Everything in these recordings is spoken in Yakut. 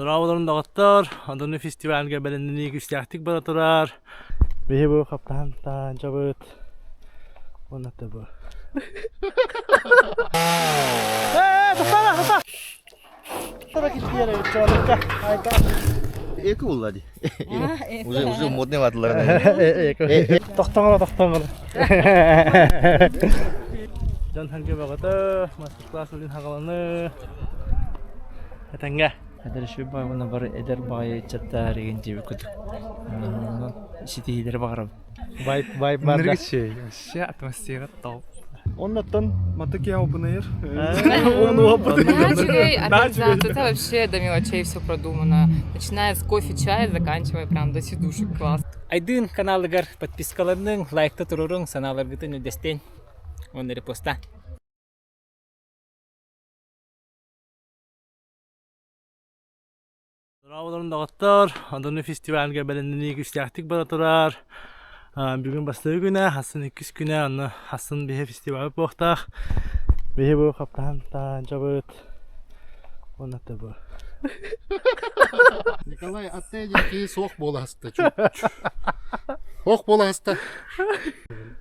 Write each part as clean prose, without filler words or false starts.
Дорооболорун доҕоттор, Одуну фестивальга бэлэмнэнии күүстээхтик бара турар. Биһи бу хаптаһан таһаанчабыт. Уонна бу. Ээ, тохтоо, тохтоо! Эко булла ди. Уже уже модный ватылар. Тохтоҥоро, тохтоҥоро. Дьон сэргэ бөҕөтө, мастер-класс үлүн хагаланы. Этэҥҥэ. Эдэр үчүгэй уонна бары эдэр баҕайы ыччаттар игин диэбит курдук. Онон ситиһиилэри баҕарабын. Вайб, вайб барда. Ныргычей, вообще атмосфера топ. Оннаттан матык яубынайыр. Начали организация, это вообще до мелочей все продумано. Начиная с кофе, чая, заканчивая прям до сидушек класс. Айдын каналыгар подпискаларның, лайкта туруруҥ, санааларгытын үллэстэн уонна репоста. Дорооболорун доҕоттор, Одуну фестивальга бэлэмнэнии күүстээхтик бара турар. Бүгүн бастакы күнэ, хассын иккис күнэ, онно хассын биһи фестиваль буолуохтаах. Биһи бу хаптаһан таһаанчабыт. Уонна бу. Николай, атте диэн суох буола хаста. Суох буола хаста.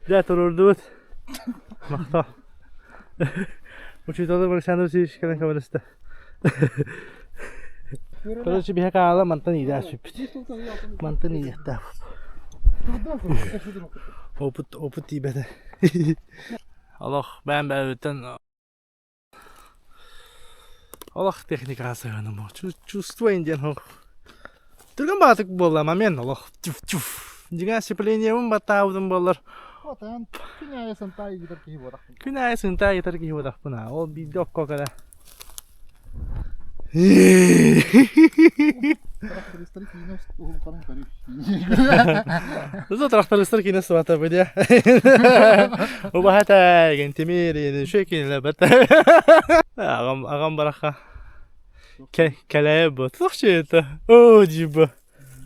Дьэ, туруордубут. Махтал. Учууталым Александр Васильевич кэлэн көмөлөстө. Короче, биһи хаала мантан иирэ сүппүт. Мантан иириэхтээх. Опыт, опыт тиийбэтэ. Олох бэйэм бэйэбиттэн олох техникаҕа сыһыаным Чувствуем диэн ох. Түргэн баатык буолла момент олох тюф-тюф. Дьиҥэ сцеплениебын баттаабытым буоллар Отан күн аайы сынтаа игитэр киһи буолахпын. Күн аайы сынтаа игитэр киһи буолахпын аа. Ол биирдэ окко кэлэ. Трактористар киинэ уһултарын көрүү. Зо трактористар киинэ суата бу дия. Убаһата ген тимир шө кинилер бат. Агам агам бараха. Кэлээ бу. Туох это? Оо диба.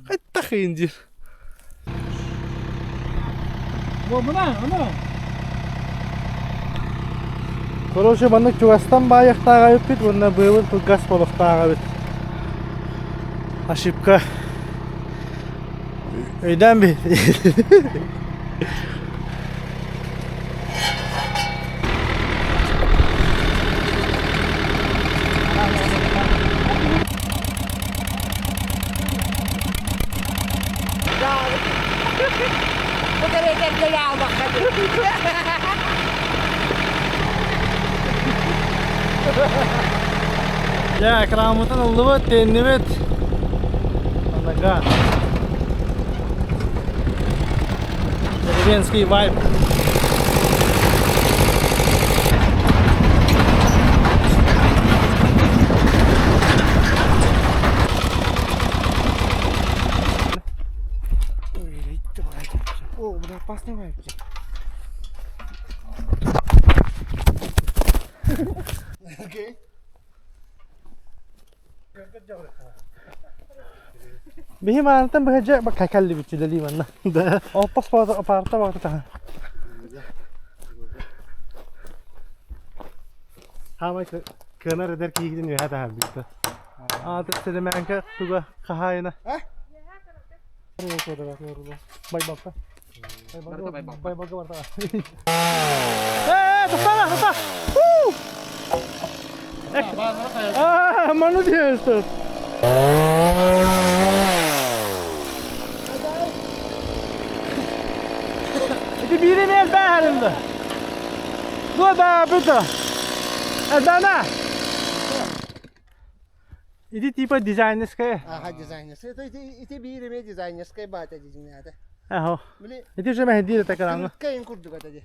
Хайдах диир. Короче, маннык чугастан баайыахтааҕа эбиппит уонна быыбын кылгас буолуохтааҕа эбит. Ошибка. Өйдөөн би. Дьэ, экраммытын ыллыбыт, тиэннибит. Ага. Деревенский вайб. О, бля, опасный вайб. Окей. Биһи маантан быһа кэллибит үлэлии манна. Олпос паарта баҕата таһа. Хаамай кыанар эдэр киһигитин үөһэ таһаарбыта. Ааты сэлэмээнкэ туга хаһаайына. Байбалта. Байбалга барта. Э, тохтоо, тохтоо. Аа, маны диэстэр. Ити биири эмиэ элбээһэринда. Дуо да бүттэ. Элбээмэ. Ити типа дизайнерская. Ага, дизайнерская. Это ити биир эмиэ дизайнерская баата дизайнерата. Аха. Били Ити уже мэһдиир такараҥҥа. Кыйын курдук это ди.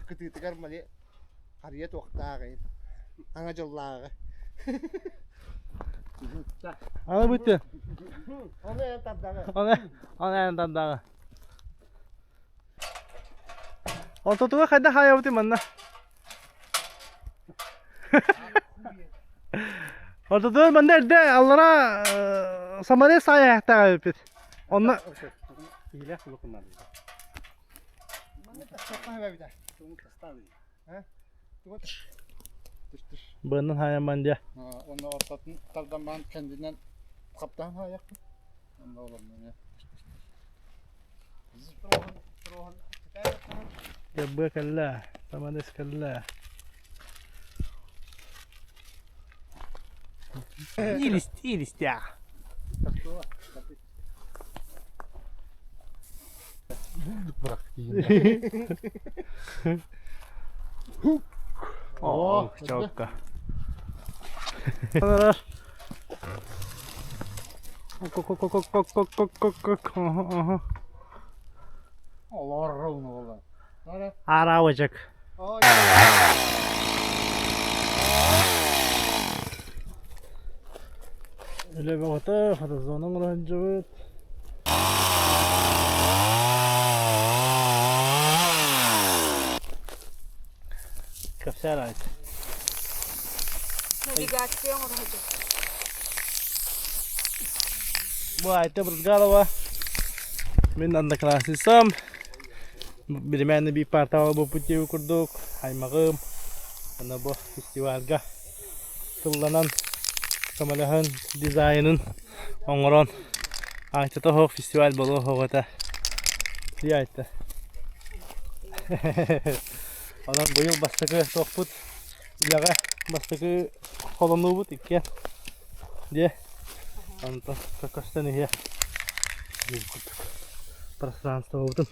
Кытыытыгар мали харыйа туохтааҕын. Аҥа дьыллааҕы. Аны бүттү. Оны эн тардаҕы. Оны оны эн тардаҕы. Ортотуга хайдах хаайабытый манна? Ортотугар манна эрдэ аллара самолет саайаахтаах эбиппит. Онно Быаннан хаайамман дьэ. Онно ортотун тардан баран кэннинэн. Хаптаан хаайахпын. Онно олорно. Дьаббыа кэллэ, Таманес кэллэ. Иилистэ. О, чокко. Аравачак. Үлэ бөҕөтө, фотозона оҥоро сылдьыбыт. Кэпсээн айт. Навигация оҥоро сылдьар. Бу Айта Брызгалова. Мин одноклассницам. Биримээнэ биир партаҕа буолбут диэбит курдук, аймаҕым уонна бу фестивальга тылланан, көмөлөһөн, дизайнын оҥорон Айтата оһох фестиваль буолуо оһох этэ. Дии Айта. Онон быйыл бастакы туохпут үлэҕэ бастакы холонуубут иккиэн Дьэ, онтон көстөн иһиэ диэн курдук пространствобутун.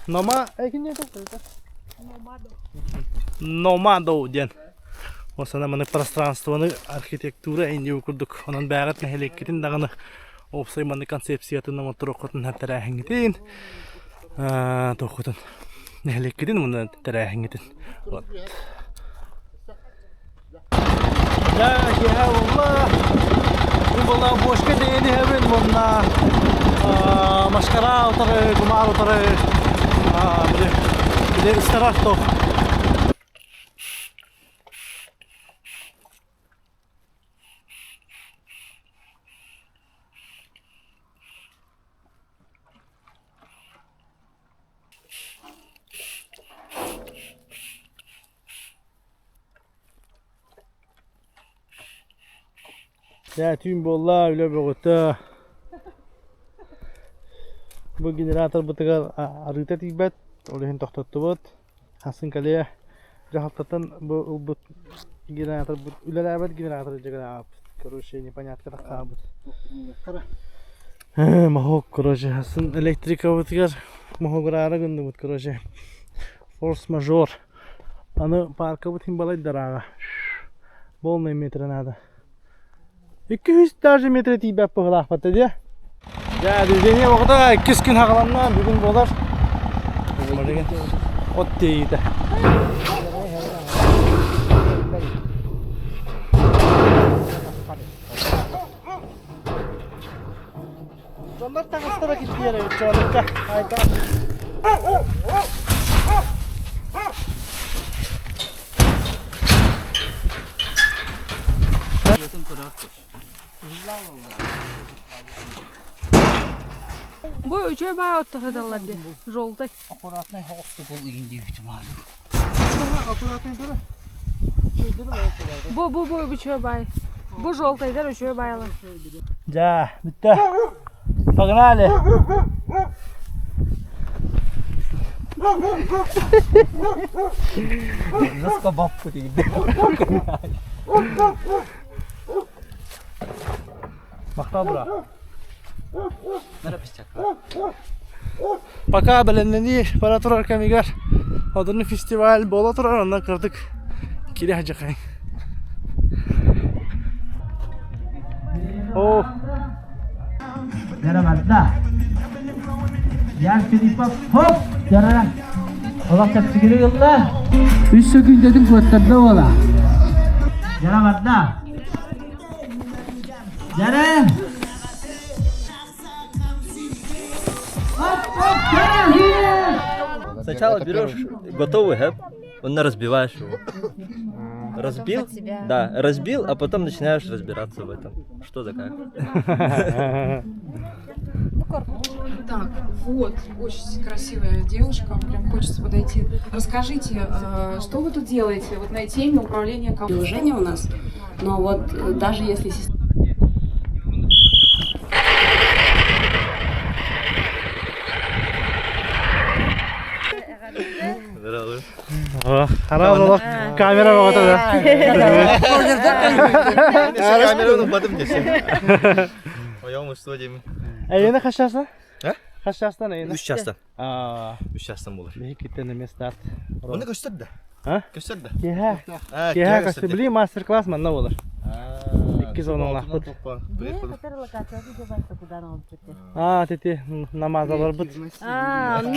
Нома Номадо диэн Осана маны пространствоны архитектура инньэ курдук онон бээҕит нэһилиэккитин даҕаны уопсай маны концепциятын оҥотторуоххутун тэрээһиҥҥитин туоххутун нэһилиэккитин уонна тэрээһиҥҥитин вот Дьэ, киэһэ буолла. Бу буолла бошка тиийэн иһэбин уонна машкара утары, кумаар утары били, били ыстарар тох. Дьэ, түүн буолла, үлэ бөҕөтө. Бу генераторбытыгар арыыта тиийбэт, ол иһин тохтоттубут. Хасын кэлиэ. Дьаһалтаттан бу ылбыт генераторбыт үлэлээбэт генератор дьэ Короче, непонятка таххаабыт. Моһуок, короче, хасын электрикабытыгар моһуогураары гынныбыт, короче. Форс-мажор. Аны пааркабыт иһин балай дарааҕа. Полный метра надо. 200 даже метр тиийбэт быһыылаахпыт дии. Дьэ, движение оҕото иккис күн хаҕаланна, бүгүн буолар. От тиийиитэ. Дьоннор таҥастара кирбиэр эбит чуолукка. Айта. Бу үчүгэй баҕайы отто сыталлар дии, желтый. Аккуратнай оҕустук ол игин диэбитим ааны. Бу бу бу үчүгэй баай. Бу желтыйдар үчүгэй баайлар. Дьэ, бүттэ. Погнали! Жестко баппыт игин. Махтал бра. Пока бэлэмнэнии бара турар кэмигэр Одуну фестиваль буола турар, онно кырдык киирэ сылдьыаххайыҥ. О! Дьара Ян Филиппов, хоп! Дьара! Олох чэпчэкини ылла. Үс сөкүүндэтин куоттарда уола. Дьара барда. Дьара! Сначала берешь готовый гэп, он разбиваешь его. Разбил, да, разбил, а потом начинаешь разбираться в этом. Что за как. Так, вот, очень красивая девушка, прям хочется подойти. Расскажите, что вы тут делаете вот на теме управления приложение у нас, но вот даже если Харал олох камера баҕата да. Камераны упадым десем. Оём устуо деймин. Эйene kaç yaşta? He? Kaç yaştan эйene? Үс чаастан. Аа. Үс чаастан буолар. Биһи киттен эмиэ старт. Оны көстөр да. А? Көстөр да. Киһэ. А, Киһэ көстөр. Били мастер-класс манна болар. Икки зоналаахпыт. Аа, тети намазаларбыт. А, ну,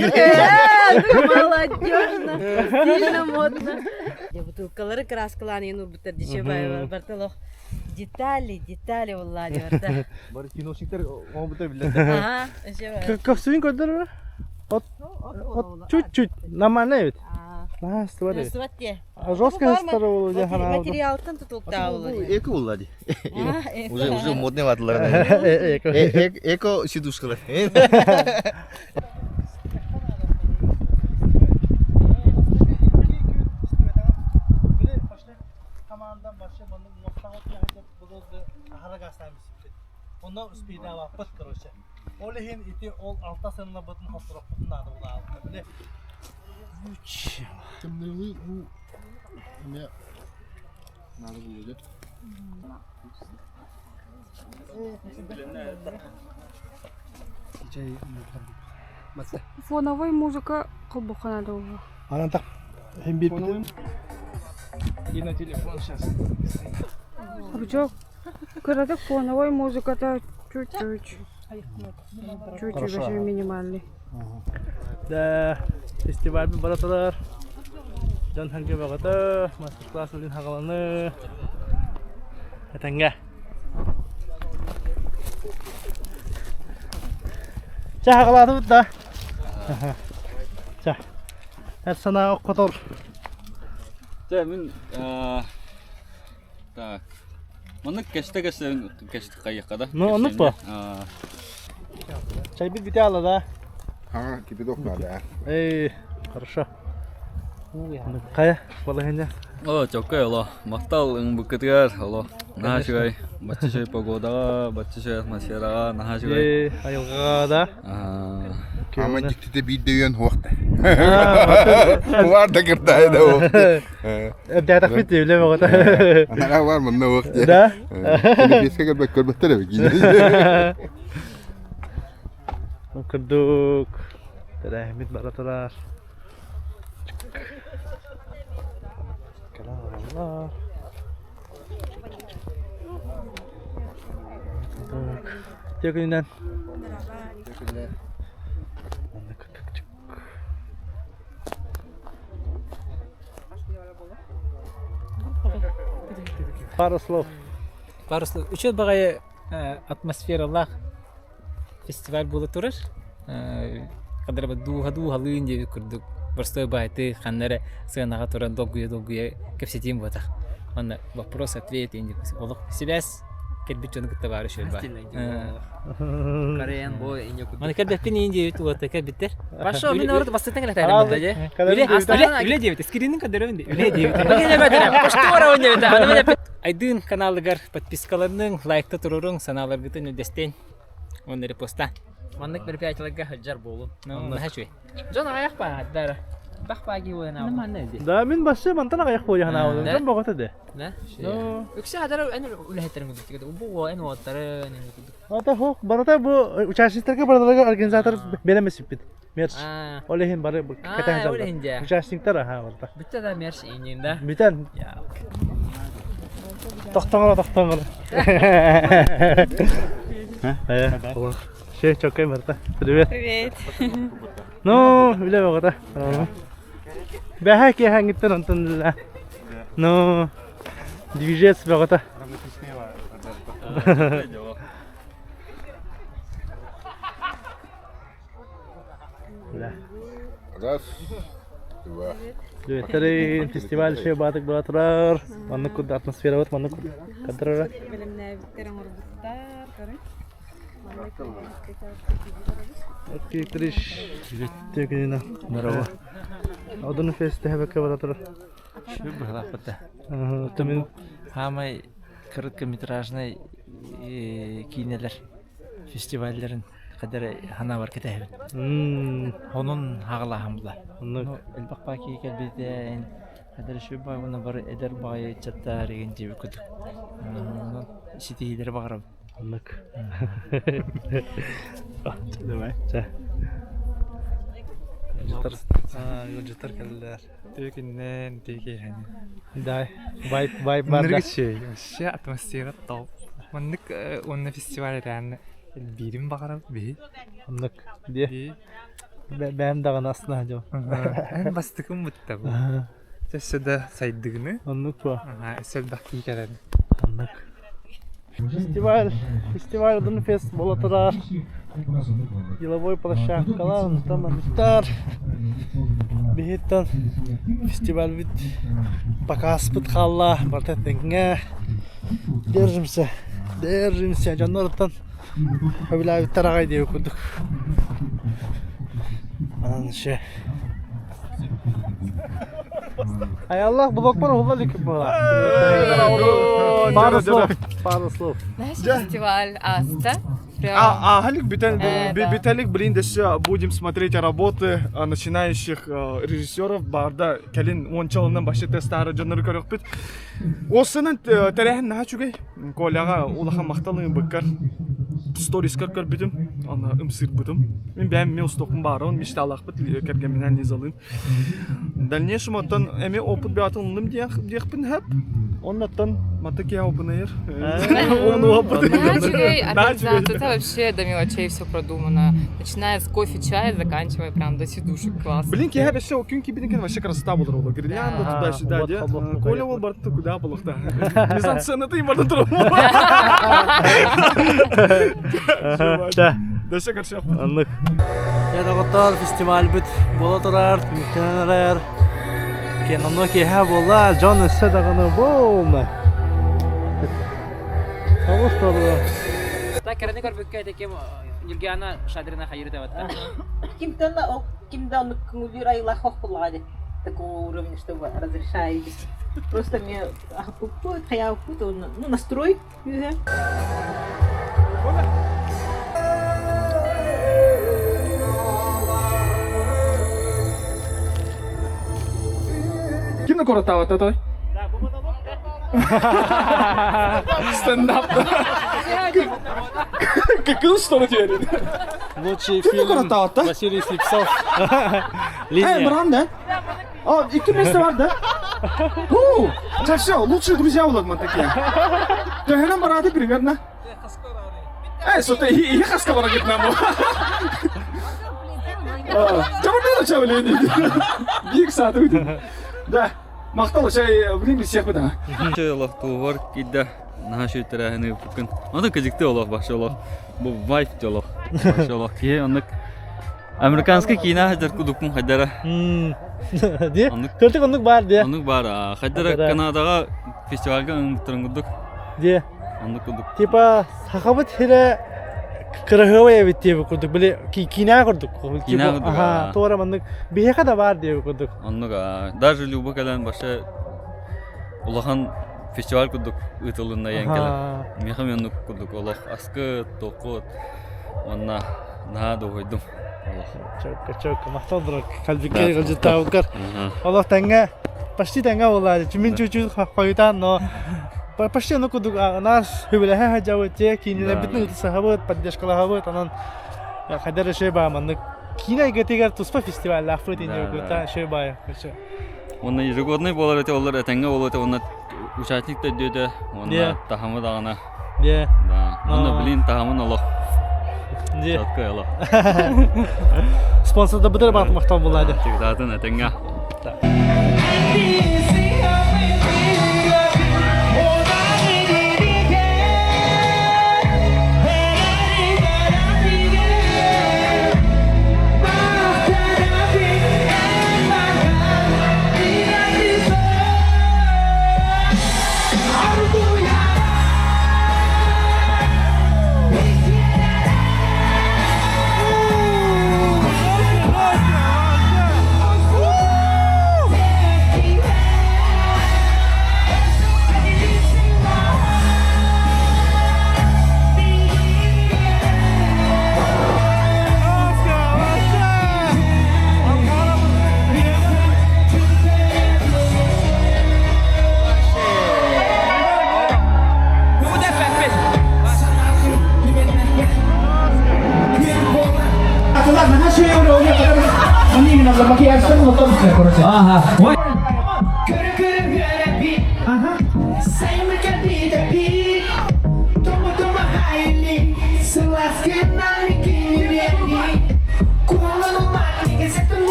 молодежно, стильно, модно. Бутылкалары краскалаан иһин урбуттар дичебаева барталох детали, детали уллаани барта. Бары киношниктер оҥорбуттар биллэр. Ага, дичебаева. Көхсүн көрдөрөр. От, от чуть-чуть нормально эбит. Аа, сыбар эбит. Сыбат те. Жестко сытар ол дьэ ханаабыт. Материалтан тутулуктаа ол. Эко булла ди. Уже уже модный ватылар. Эко. Эко сидушкалар. Онно успейдаабаппыт короче. Ол иһин ити ол алта сыннабытын хотторохпутун наада булаабыт. Били Тымныылыы уу эмиэ наада буолуо дьэ. Фоновой музыка холбоххо наада буолуо. Анан так хим биир И на телефон сейчас. Ручок. Кыратык фоновой музыката чуть-чуть. Чуть-чуть вообще минимальный. Да, фестиваль бара турар. Дьон сэргэ бөҕөтө, мастер-класс үлүн хаҕаланы. Этэҥҥэ. Чэ хаҕалаатыбыт да. Чэ. Эр санаа оккотор. Чэ, мин так. Маннык кэстэ кэстэ кэстэ хайыахха да. Ну, оннук дуо? Чайбыт бүтэ аала да? Ага, кипяток надо, а. Эй, хорошо. Хайа, балаһыанньа. О, чоккай оло. Махтал ыҥбыккытыгар оло. Наһаа үчүгэй. Бачча үчүгэй погодаҕа, бачча үчүгэй атмосфераҕа, наһаа үчүгэй. Э, айылҕаҕа да. Ама дьиктитэ биирдэ үйэн хуохта. Бар да кырдаай да уохта. Эбдээтэхпит үлэ бөҕөтө. Анараа бар манна уох дии. Да? Телевизка көрбөт көрбөттөр эбит. Курдук тэрээһиммит бара турар. Кэлэн Үтүө күнүнэн. Пару слов. Пару слов. Үчүгэй баҕайы атмосфералаах фестиваль буола турар. Хадара дууһа-дууһалыын диэбит курдук простой баайты ханна эрэ сыанаҕа туран долгуйа-долгуйа кэпсэтиим буотах. Манна вопрос-ответ олох сибээс кэлбит дьону кытта баары үчүгэй баар. Кореян бу инье курдук. Маны кэлбэппин иин диэбит уота кэлбиттэр. Пошел, мин орут бастытан кэлэ тайрам да Үлэ үлэ диэбит, скринин көрдөрөбүн ди. Үлэ диэбит. Айдын каналыгар подпискаларның, лайкта туруруҥ, санааларгытын үллэстэн уонна репоста. Маннык мероприятияларга сылдьар буолун. Наһаа үчүгэй. Дьон аҕыйах бааддара. Бах бааги уйанаабын. Да, мин басшы мантан аҕыйах буойанаабын. Дьон боҕото де. Да? Үксэ адара эн үлэһиттерин курдук. Бу эн уоттары эн курдук. Ата хох, барыта бу участниктарга барыларга организатор беремесиппит. Мерч. Ол иһин бары кэтээн Ол иһин дьэ. Участниктар аха барыта. Бүтэ да мерч иинин да. Бүтэн. Тохтоҥоро тохтоҥоро. Ше, чоккай барыта. Привет. Привет. Ну, үлэ бөҕөтө. Бэһэ киэһэҥҥиттэн онтон Ну, движец бөҕөтө. Раз, два. Түөттэрин фестиваль шею баатык була турар. Маннык курдук атмосферабыт маннык кадырара. Бэлэмнээбиттэр оҥорбуттар, көрүҥ. Триш. Түөкүнүнэ. Здорово. Одуну фест тэһэбэккэ бара турар. Шүр быһылаахпыта. Мин Хаамай короткометражнай киинэлэр фестивалларын Хайдах санаабар кэтэһэбин. Онон хаҕалааһын була. Элбэх баа киһи кэлбитэ хайдах үчүгэй баҕайы уонна бары эдэр баҕайы ыччаттар игин диэбит курдук. Онон ситиһиилэри баҕарабын. Оннук. Давай. Чэ. Ыалдьыттар кэллилэр. Текиннен текиһэн. Дай. Вайп вайп бар. Ныргычей. Вообще атмосфера топ. Маннык уонна фестиваль реально биирин баҕарабыт биһи. Оннук. Диэ. Бэйэм даҕаны астына дьон. Эн бастыкым бутта бу. Өссө да сайдыгыны. Оннук по. Өссө элбэх кии кэлэн. Оннук. Фестиваль, фестиваль Дунфест буола турар. Деловой площадкалар, онтон манныктар. Биһиттэн фестивальбит показпыт хаалла, барыта тэҥҥэ. Держимся, держимся. Дьонноруттан Сөбүлээбиттэр аҕай диэбит курдук. Анан еще Айаллах блокпар уһулла илик буолар. Пару слов, пару слов. Наш фестиваль ааста. А, Алик Виталик, блин, да все, будем смотреть работы начинающих режиссеров барда кэлин уончалынан башы тестары дьоннору көрөхпүт. Осынан тэрээһин наһаа үчүгэй. Коляҕа улахан махтал ылбыккар сторискар көрбүтүм, аны ымсыырбытым. Мин бэйэм эмиэ устуохпун баарабын, мечталаахпыт кэргэмминээн Лизалыын. Дальнейшем оттон эмиэ опыт бөҕөтүн ыллым диэхпин сөп. Оннуттан мата киһи опынайыр. Он опыт. Үчүгэй организация вообще до мелочей все продумано. Начиная с кофе, чая, заканчивая прям до сидушек. Класс. Блин, киһи вообще күн кибинин вообще красота болар ол. Гирлянда туда-сюда, де. Коля ол барты куда болықта. Не знаю, цены ты барды тұрып. Дөссө көрсүөхпүт. Оннук. Дьэ доҕоттоор, фестивальбыт буола турар, түмүктэнэн эрэр. Киэн онно киэһэ буолла, дьон өссө даҕаны буолна. Олус толору. Так, кэрэни көрбүккэ ити ким Нюргиана Шадрина хайырыта батта. Кимтэн ол ким да оннук көҥүллүүр айылаах ох буллаҕа дии. Такого уровня, чтобы разрешали. Просто мне ахпуппут, хайааппут, ну, настрой күүһэ. Ким да куораттаабата той? Стендап. Какую что теперь? Лучший Ким да фильм куораттаабата? Василий Слепцов. Эй, Линия. Бран, да? А, икки место бар, да? Ху! Это все, лучшие друзья у такие. Төһөнөн барааты примерно? Эй, что-то и хаска барагит нам. Чабырдыра чабылы. Бик сааты үтү. Да. Махтал, чай, блин, всех бы да. Чэй олох туһугар киирдэ наһаа үчүгэй тэрээһини ыыппыккын. Онон кыдьыкты олох башы олох. Бу вайф олох. Башы олох. Киһи оннук американский киинэ сылдьар кудукпун хайдара. Дии? Кырдьык оннук баар дии. Оннук баар. Хайдара Канадаҕа фестивальга ыҥыртарын курдук. Дии. Оннук курдук. Типа сахабыт сирэ кыраһыабай эбит диэбит курдук. Били киинэ курдук. Киинэ курдук. Аха, туора маннык биһиэхэ да баар диэбит курдук. Оннук даже Люба кэлэн башы улахан фестиваль курдук ыытылынна ийэн кэлэн. Миэхэ оннук курдук олох аскыт, туоххут уонна наһаа дуоһуйдум олох. Чөккө чөккө махтал бро калбикке кылдьыттаабыккар. Олох тэҥҥэ почти тэҥҥэ буолла. Мин чуть-чуть хойутаан но почти ону курдук наш хүбүлэһэ сылдьабыт те киинэлэрбитин ытысаһабыт, поддержкалаһабыт онон хайдар эшей баа маннык киинэ эйгэтигэр туспа фестиваллаахпыт иннигэ шей баайа. Уонна ежегодный буолар этэ олор этэҥҥэ буолуо этэ уонна участник да өйдүөтэ уонна таһымы даҕаны да уонна блин таһымын олох четкой олох Спонсордарбытыгар махтал буолла Всегда этэҥҥэ. Макияжтан короче. Ага.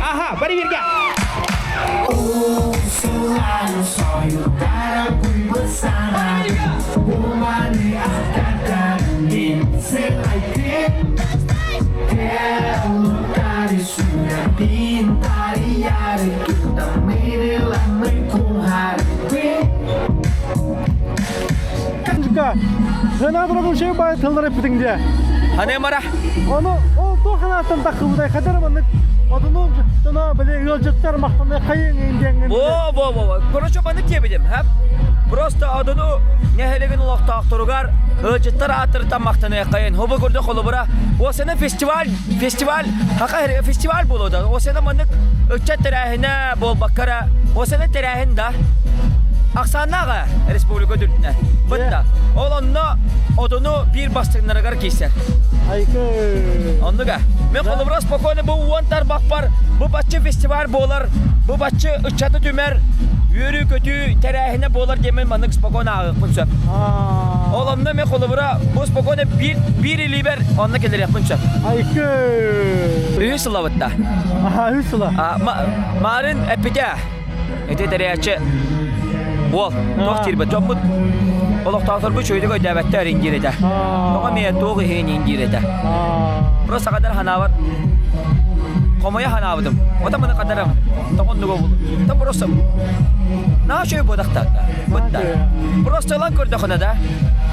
Ага, бары бирге. Хана бай тыллар эппитиҥ дии. Хане мара. Ону ол туох ханааттан таххыбытай хатар маннык одуну дьоно били ыалдьыттар махтаны хайыҥ диэҥҥин. Во во во. Короче маннык диэбитим, ха? Просто одуну нэһилигин олохтоохторугар ыалдьыттар ааттарыттан махтаныаххайын. Хобу курдук холобура Осена фестиваль фестиваль хака фестиваль буолуода. Осена маннык ыччат тэрээһинэ буолбаккара Осена тэрээһин да ахсааннааҕа республика үрдүнэ. Бытта. Ол онно отуну биир бастыҥнарыгар киирсэр. Айкы. Оннуга. Мен холобура спокойно бу уон тарбахпар бу баччы фестиваль буолар, бу баччы ыччаты түмэр, үөрүү-көтүү тэрээһинэ буолар диэмин маннык спокойно ааҕыахпын сөп. Ол онно мен холобура бу спокойно биир биир илиибэр онно кэлэриэхпин сөп. Айкы. Үһүс сылабытта. Аха, үһүс сыла. Марын эппитэ. Ити тэрийээччи уол туох диирбит дьоммут олохтоохторбут үчүгэйдик өйдөөбөттөр индиир этэ. Тоҕо эмиэ туох иһин индиир этэ. Просто хадар ханаабат хомойо ханаабытым. Ота маны хадарам тоҕоннуга булу. Та просто наһаа үчүгэй буодахтаата. Бытта. Просто ылан көрдөхүнэ да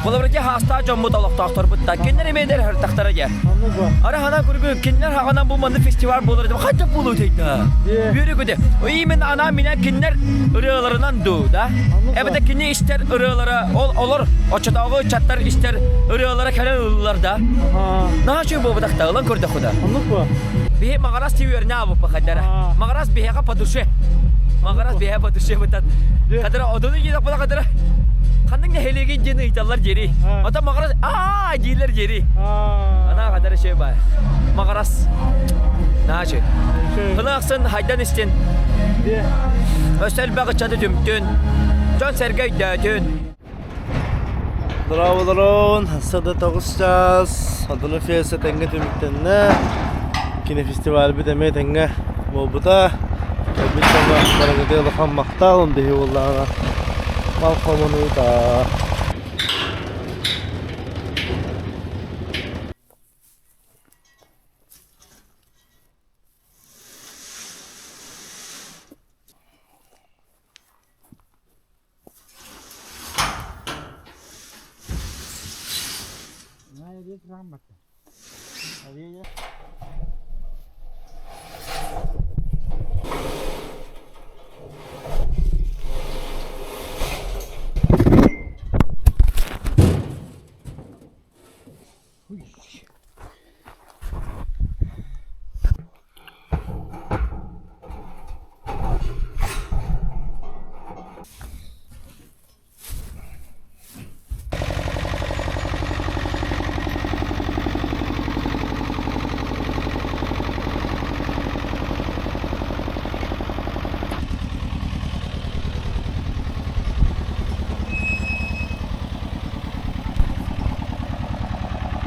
Холобура хаастаах дьоммут олохтоохторбут да кинилэр эмиэ хартахтара дьэ. Ара хана күргү кинилэр хаҕынан бу манны фестиваль буолар дем хайдах буолуо да. Үөрү көтө. Именно ана меня кинилэр ырыаларынан ду да. Эбэтэ кини истэр ырыалара ол олор оччотооҕу ыччаттар истэр ырыалара кэлэн ыллылар да. Наһаа үчүгэй буолбатахта ылан көрдөххү да. Оннук буо. Биһи Маҕарас тиүөрнэ аабыппа хайдара. Маҕарас биһиэхэ по душе. Маҕарас биһиэхэ по душе бытан. Хадара одуну диэтэхпинэ хадара ханнык нэһилиэгин диэн ыйыталлар диэри. Ота Маҕарас аа дииллэр диэри. Анаа хадара шөй бай. Маҕарас. Наачы. Хына ахсын хайдан истин. Өссө элбэх ыччаты түмтүн. Дьон сэргэ өйдөөтүн. Здраволорон, сада тоҕус чаас, Одуну феста тэҥҥэ түмүктэннэ. Кино фестивальбыт эмиэ тэҥҥэ буолбута. Кэлбит дьоҥҥо барыгытыгар улахан махтал, биһи буоллаҕына мал хомунуута.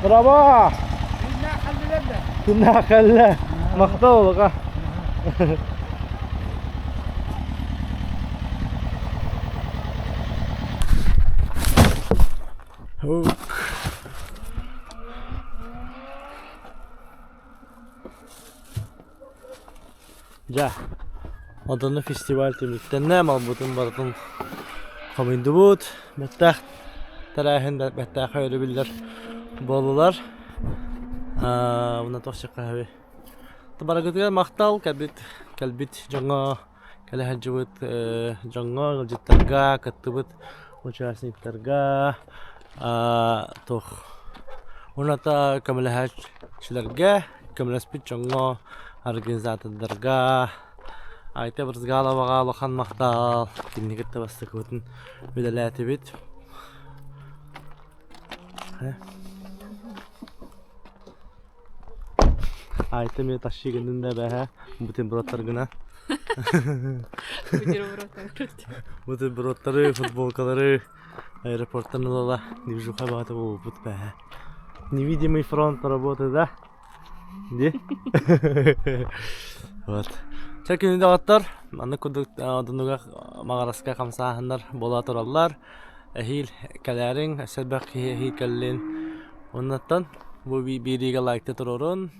Браво! Күннээх кэллэ. Махтал олуга. Дьэ, Одону фестиваль түмүктэннэ, малбытын барытын хомуйдубут. Бэттэх тэрээһин бэттээхэй өрөбүллэр буоллулар. Уонна туох сөххөһөбүй. Барыгытыгар махтал кэлбит кэлбит дьоҥҥо кэлэ сылдьыбыт дьоҥҥо, ыалдьыттарга, кыттыбыт участниктарга туох уонна көмөлөһөөччүлэргэ, көмөлөспүт дьоҥҥо, организатордарга Айта Брызгаловаҕа улахан махтал, кинини кытта бастакыбытын үлэлээтибит. Көрүөххэ. Айта эмиэ тащи гыннын да бэһэ бутербродтаргына. Бутербродтары, футболкалары аэропорттан ылала движуха баҕата буолбут бэһэ. Невидимый фронт работы, да? Ди? Вот. Чэ күнү доҕоттор, маннык курдук одунуга маҕараска хамсааһыннар буола тураллар. Эһиил кэлээриҥ, өссө элбэх киһи эһиил кэллин. Оннуттан бу биэриигэ лайкта туруорун.